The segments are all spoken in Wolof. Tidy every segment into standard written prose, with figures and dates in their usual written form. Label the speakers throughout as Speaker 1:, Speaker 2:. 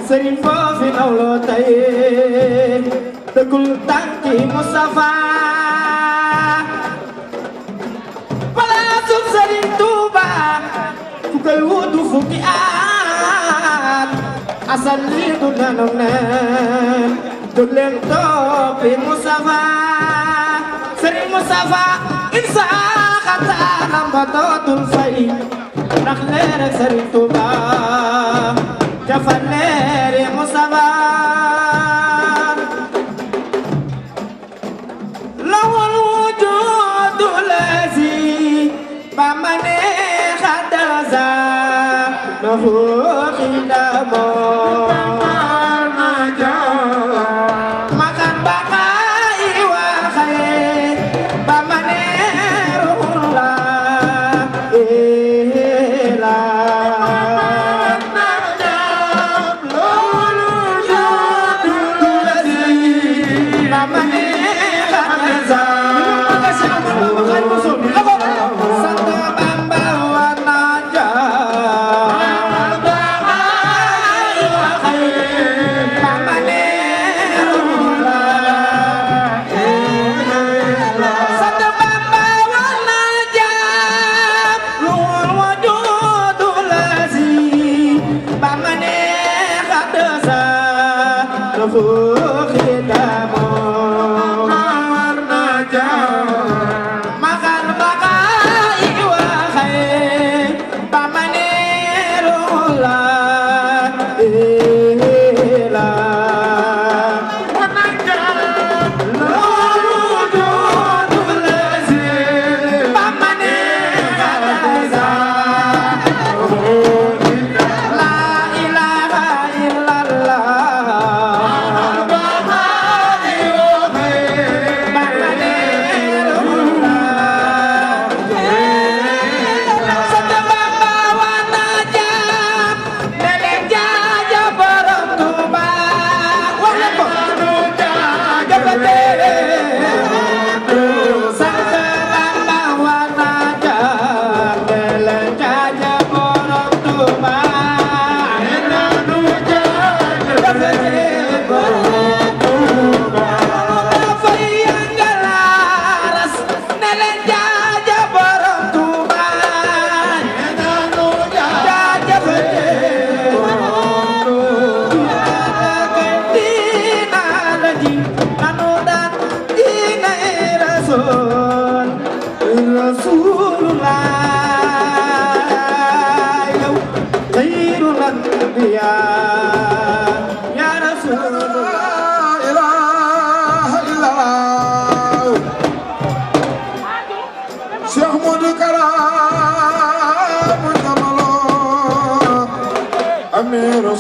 Speaker 1: sëriñ foofi nawloo tey dëggul tànki Mustafa palaasu sëriñ Tuuba ku koy wutu fukki at asal lii du nanu neen jóg leen toppi Mustafa sëriñ Mustafa insa xataanam ba dootul fay ndax leer ak sëriñ Tuuba jafa leeri Mustafa lawal wujudu lazi ba mane khadaza lahu khidamo makan bakai wa khair ba mane ruhullah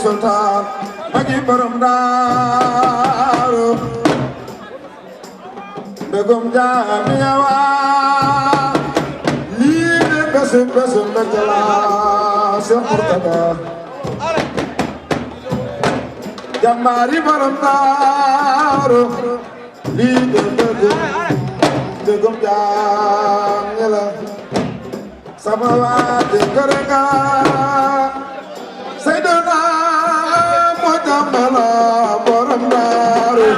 Speaker 2: Sultan bagi borom Daaru begum jamiyawa lii de besum berjala Cheikh Murtada jambari borom Daaru lii de begum jamiyawa sama waati gorenga Seydina moo jàmbala borom daaru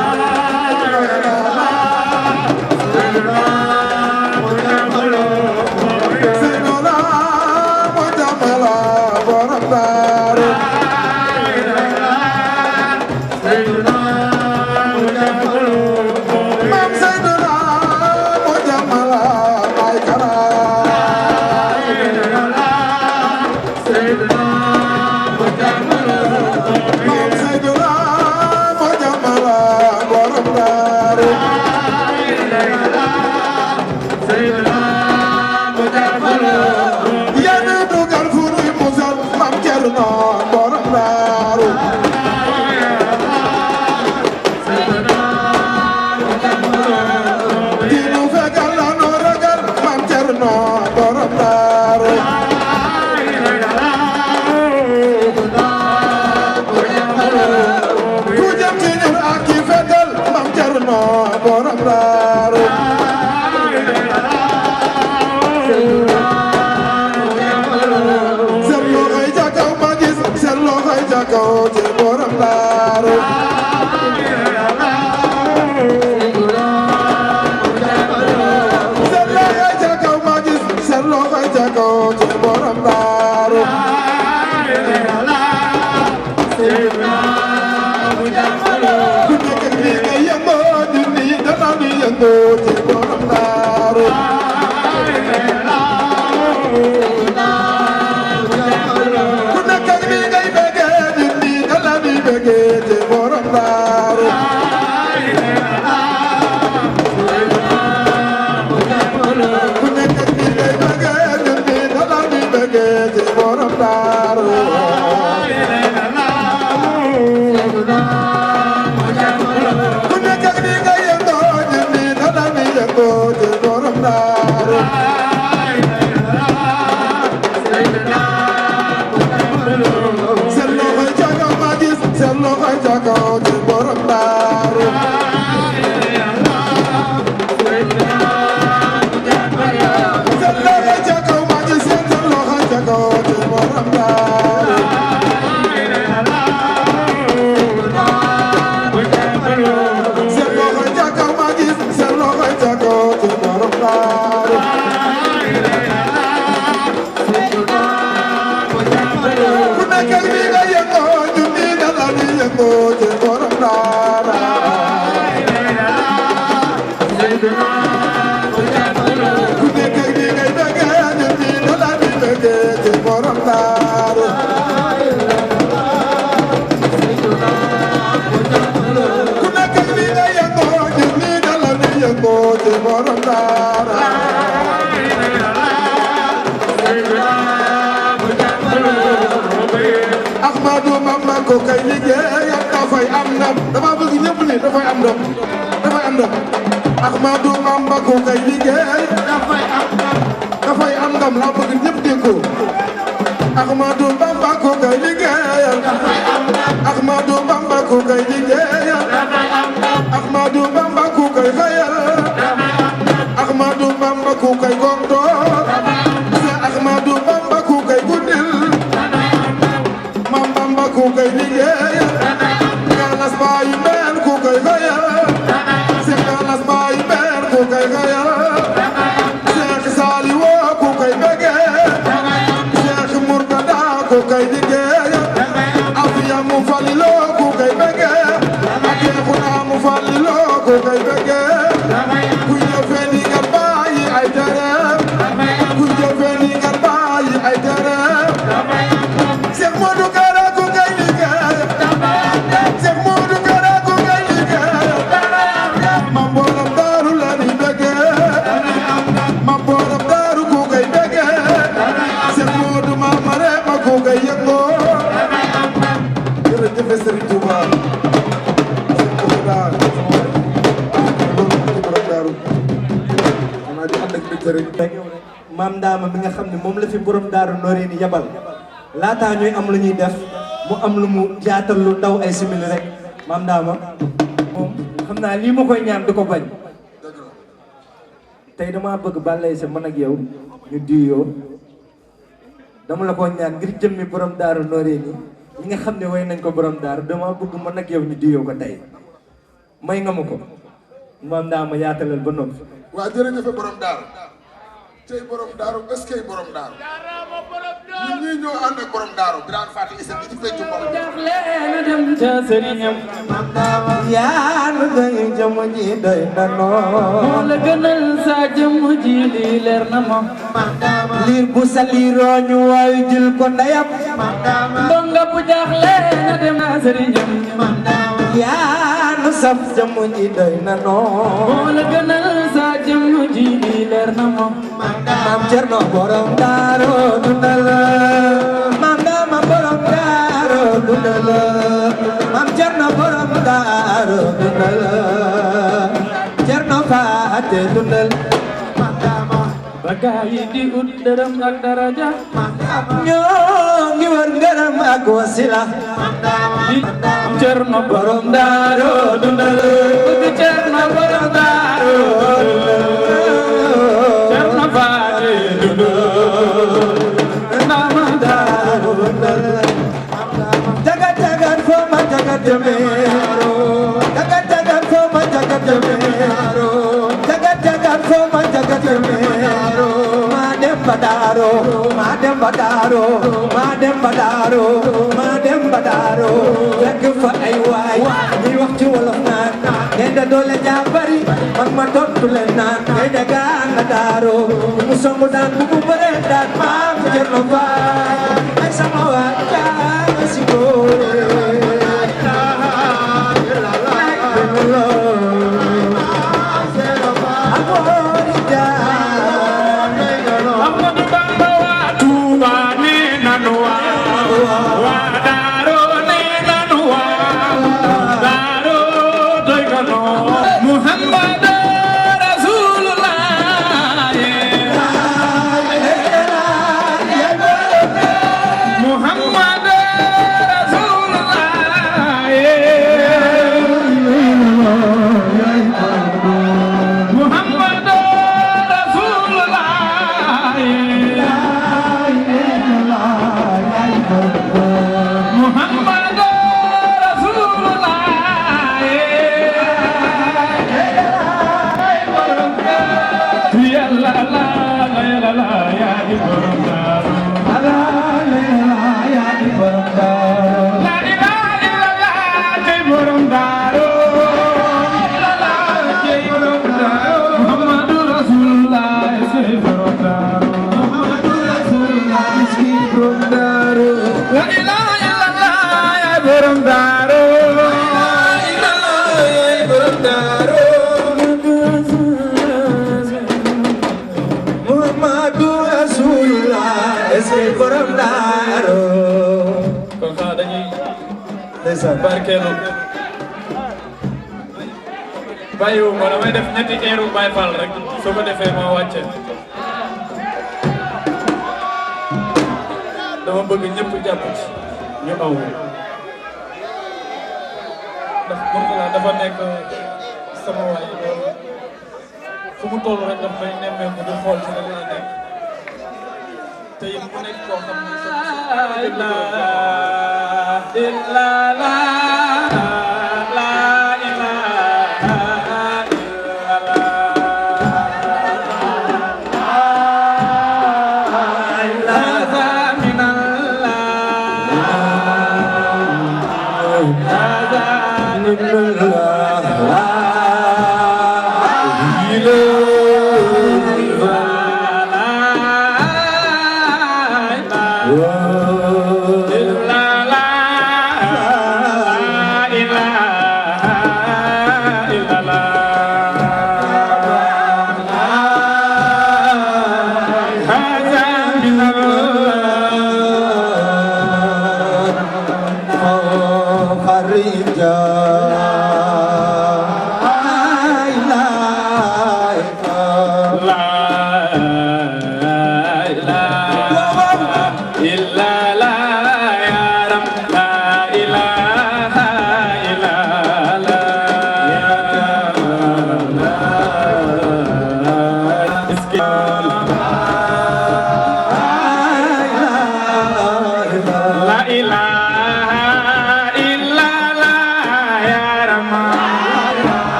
Speaker 2: ko kay liggéeyam dafay am ndam dama bëgg ñëpp ni dafay am ndam Ahmadou Bamba ko kay liggéey dafay am ndam laa bëgg ñëpp dégg ko Ahmadou Bamba ko kay liggéeyal Ahmadou Bamba ko kay liggéeyal Ahmadou Bamba ko kay xayal Ahmadou Bamba ko kay gontoor Ahmadou Bamba ko kay guddil Mam Bamba ko kay liggéeyal Galas Baay Mbeen ko kay xayal Seex Galas Baay Mbeen ko kay xayal Seex Saaliwu ko kay bëggee Seex Murtada ko kay liggéeyal Afiya mu Falilo ko kay bëggee Akeexuna mu Falilo ko kay bëggee ku jëfee ni nga bàyyi ay tereem ku jëfee ni nga bàyyi ay tereem Seex Moodu Kara ko kay liggéeyal Seex Moodu Kara ko kay liggéeyal Mam Borom Daaru la ni bëggee Mam Borom Daaru ko kay bëggee Seex Moodu Mamare ma ko kay yëngoo jërëjëf Serigne Touba
Speaker 1: Maam Ndaama mi nga xam ne moom la fi borom Daaru Nooreeni yabal laataa ñuy am lu ñuy def mu am lu mu jaatal lu daw ay simili rek Maam Ndaama moom xam naa lii ma koy ñaan du ko bañ tey dama bëgg balay sa man ak yow ñu duyoo dama la ko ñaan ngir jëmmi borom daaru nooree ni ñi nga xam ne way nañ ko borom daaru dama bëgg man ak yow ñu diyoo ko tey may nga ma ko maam daa ma yaatalal ba noppi.
Speaker 2: waa jërëjëf borom daaru tey borom daaru est-ce que borom daaru ñun ñii ñoo ànd ak borom daaru Birane Faty Issa bi ci fecc mbokk
Speaker 3: leena dem ca sëriñam
Speaker 1: yaa nu doy jëmm ji doy na
Speaker 3: moo la gënal sa jëmm ji lii leer na ma
Speaker 1: liir bu saliroo ñu waayu jël ko ndayam
Speaker 3: ndonga bu jaaxle na dem ca sëriñam
Speaker 1: yaa nu saf jëmm ji doy na
Speaker 3: moo la gënal sa jëmm ji lii leer na ma
Speaker 1: maam Cerno borom daaru dundal maam Dama borom daaru dundal maam Cerno borom daaru dundal Cerno Faate dundal
Speaker 3: bagaay yi di ut dërëm ak daraja
Speaker 1: ñoo ngi war ngërëm ak wasila
Speaker 3: di Cerno borom daaru dundal bëgg Cerno borom daaru Cerno Faate dundal ndama daaru
Speaker 1: jagat jagat fo ma jagat jameero jagat jagat fo ma jagat jameero jagat jagat fo ma jagat jameero ma dem badaro ma dem badaro ma dem badaro ma dem badaro fekk fa ay waay ñuy wax ci wolof naan ngay da doole jaa bari man ma tontu leen naan ngay da gaan na daaro mu songu daan bu mu bëre daan maam Cerno Faay ay sama waay jaa si góore
Speaker 3: Ahmadu Bamba waa Tuuba nee nanu waa Daaro nee nanu Daaro doy nga noo Muhammadu Rasulullah Muhammadu Rasulullah Muhammadu Muhammadu Rasulullah yàlla la yaa di borom daaru la ilaha illallah tey borom daaru Muhammadu Rasulullah tey borom daaru la ilaha illallah yaa borom daaru
Speaker 1: Muhammadu Rasulullah eskay borom daaru
Speaker 3: kon xanaa dañuy
Speaker 1: ndeysaan
Speaker 3: barkeelu bàyyiwu ma damay def ñetti eeru Baay Faal rek soo ko defee ma wàcce dama bëgg ñëpp jàpp ci ñu aw ndax Mourtala dafa nekk sama waay loolu fu mu toll rek daf may nemmeeku di xool ci lan laa nekk te it mu nekk koo xam ne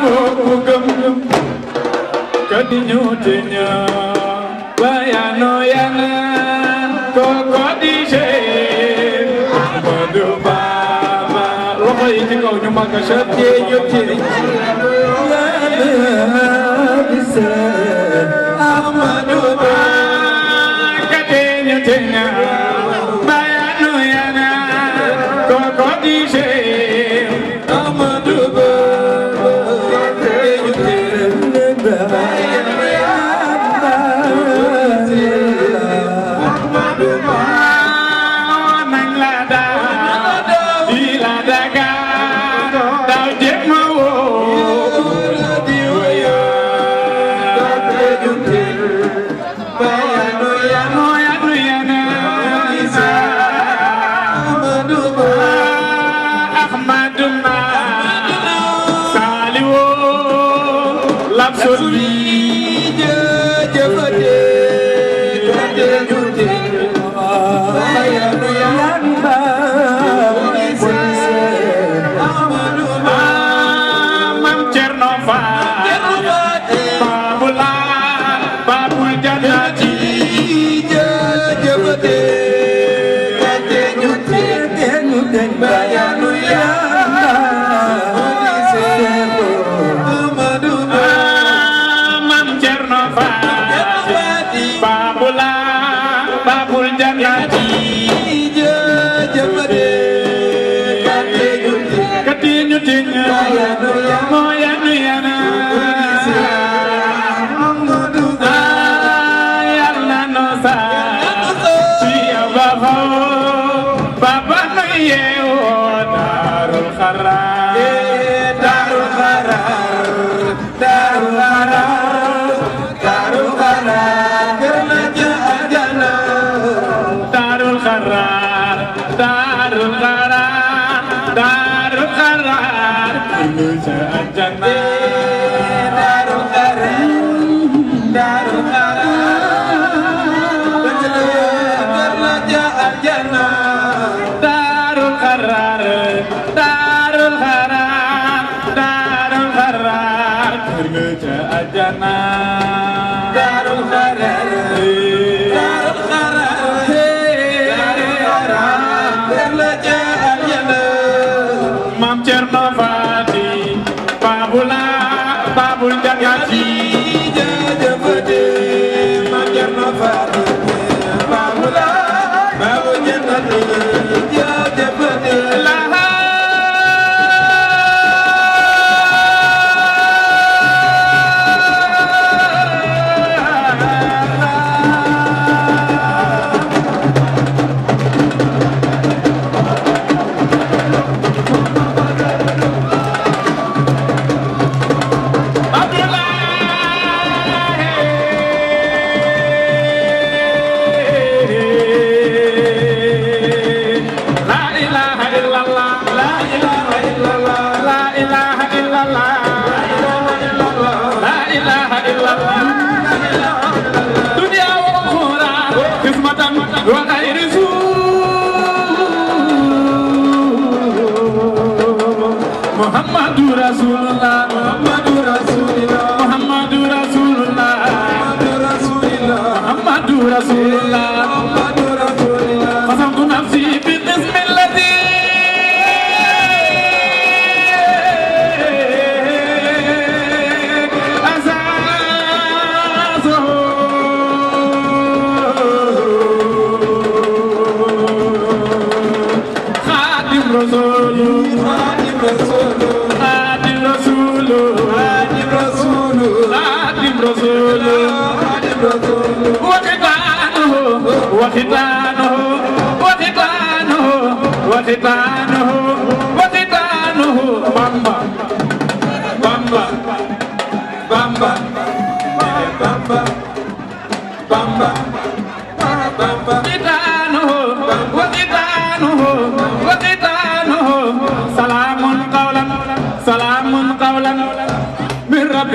Speaker 3: boobu gëm kadi ñu teña bayano yana koko di Cheikh Ahmadou Bamba loxo yi ci kaw ñu màgg sa tee ñu tee Ahmadou Bamba kadi ñu teña bayano yana koko di Cheikh Ahmadou Bamba kadi ñu teña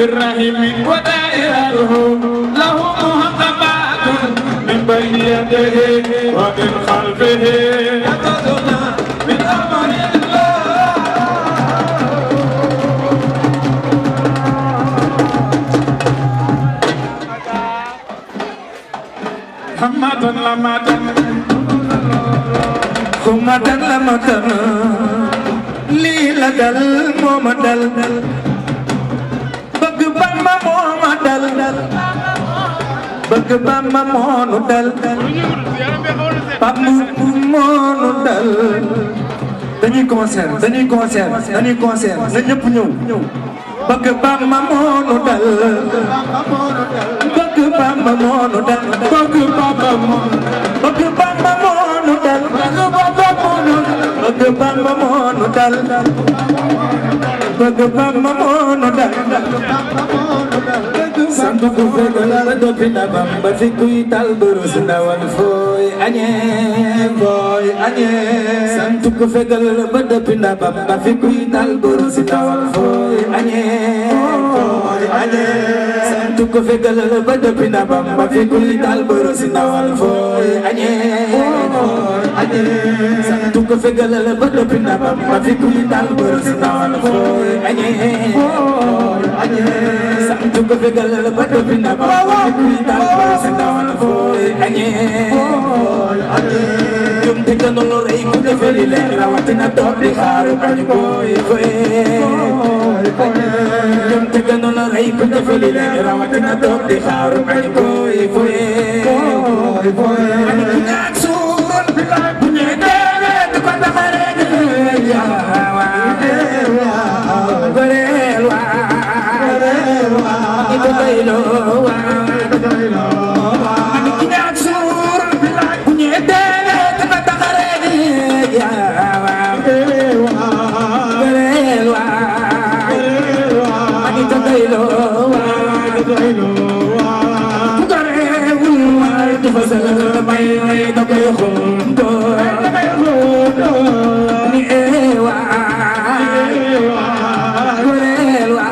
Speaker 4: الرحيم ودائره له محقبات من بين يديه ومن خلفه يقظنا من أمر الله
Speaker 3: hamatan lamatan
Speaker 1: xumatan lamatan lii la dal moo ma dal bëgg Bamba moo ma dal bëgg Bamba moo nu dal Bamba moo nu dal dañuy concert na ñëpp ñëw bëgg Bamba moo nu dal bëgg Bamba moo nu dal bëgg Bamba moo bëgg Bamba moo nu dal bëgg Bamba moo nu dal bëgg Bamba moo nu dal sant ku fekk la doppi na Bamba fi kuy tal burus ndawal fooy añee sant ku fekk la doppi na Bamba fi kuy tal burus ndawal fooy añee sant ku fekk la doppi na Bamba fi kuy tal burus ndawal fooy añee sant ku fekk la doppi na Bamba fi kuy tal burus ndawal fooy añee sant ku fekk la ba doppi na Bamba fi kuy tal burus ndawal fooy añee jum te gënu lu rëy ku defe li leen rawatina toog di xaar bañu koy jum te gënu lu rëy ku defe li leen rawatina toog di xaar bañu koy ani ku ñaak suur bu ñu deewee du ko taxaree goreel waa ito baylo waa ani ku ñaak suur bu ñu deewee du ko taxaree goreel waa ito baylo may da koy xonto ni ewa goreel wa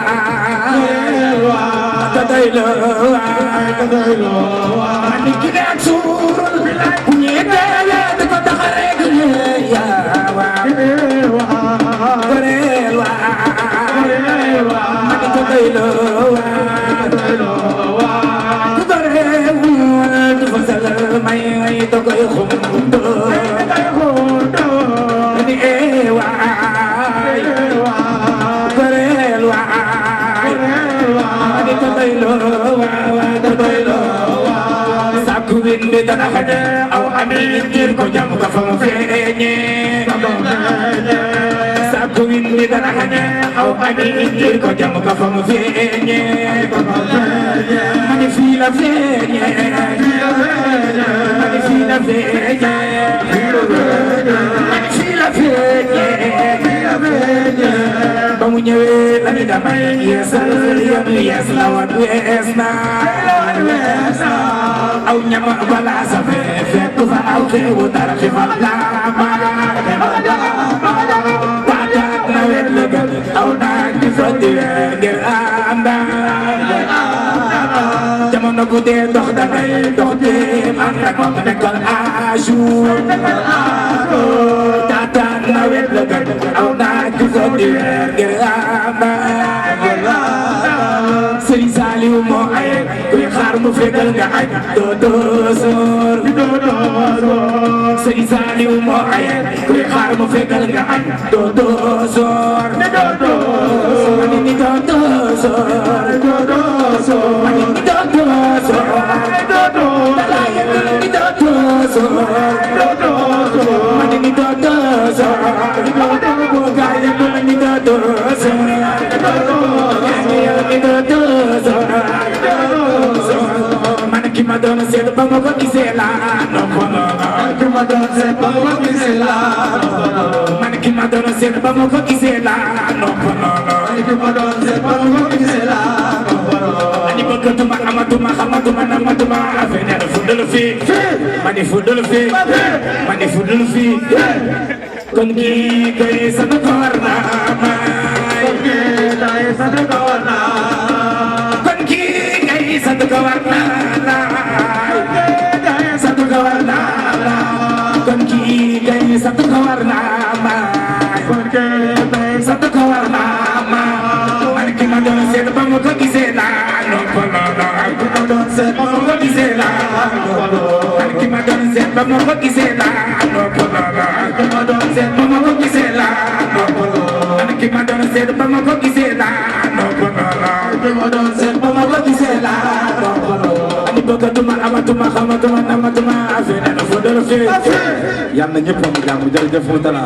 Speaker 1: ta daylo ni ki ak suur bu ñe deele da ko taxare ya wa goreel wa ta daylo may da koy xonto ni ewa goreel wa ni ta daylo sakku winde dana xade aw amin ngir ko jam ka fa feeñe sakku winde dana xade aw amin ngir ko jam ka fa feeñe mani fi la feeñe mani fi la feeñe mani fi la feeñe ba mu ñëwee la ni damay yeesal yam yees la wat wees na aw ñama bala sa fekk fa aw xewu dara xifal laama taataat nawet la gën aw naaj di sotti ngir ànda jamono bu dee dox dangay dox dem ànd ak moom nekkal ajour taataat nawet la gën aw naaj di sotti ngir ànda Sëriñ Saaliw moo ay kuy xaar mu fekkal nga ay doo soor Sëriñ Saaliw moo ay kuy xaar mu fekkal nga ay doo soor mani ni doo soor mani ni doo soor dalaye ni doo soor mani ni doo soor gaaya ko ni doo soor man ki ma doon seet ba ma ko gisee laa noppaloo ki ma doon seet ba ma ko gisee laa man ki ma doon seet ba ma ko gisee laa noppaloo ki ma doon seet ba ma ko gisee laa noppaloo ani bëggatuma amatuma xamatuma namatuma affaire fudul fii mani fudul fii mani fudul fii kon kii kay sama koor naa may kon kii kay sama koor naa kon kii kay sama koor naa satu kawar naa kon kii kay satu kawar naa kon kii satu kawar naa man ki ma doon seet ba ma ko gisee laa noppaloo ma doon seet ba ma ko gisee laa noppaloo
Speaker 4: doon seet ba ma ko gisee laa noppaloo ki ma doon seet ba ma ko gisee laa noppaloo ki ma doon seet ba ma ko gisee laa noppaloo ki ma doon seet ba ma ko gisee laa noppaloo ani bëggatuma amatuma xamatuma namatuma affaire na fa dara fee yàlla ñëpp am jàmm jërëjëf Moutala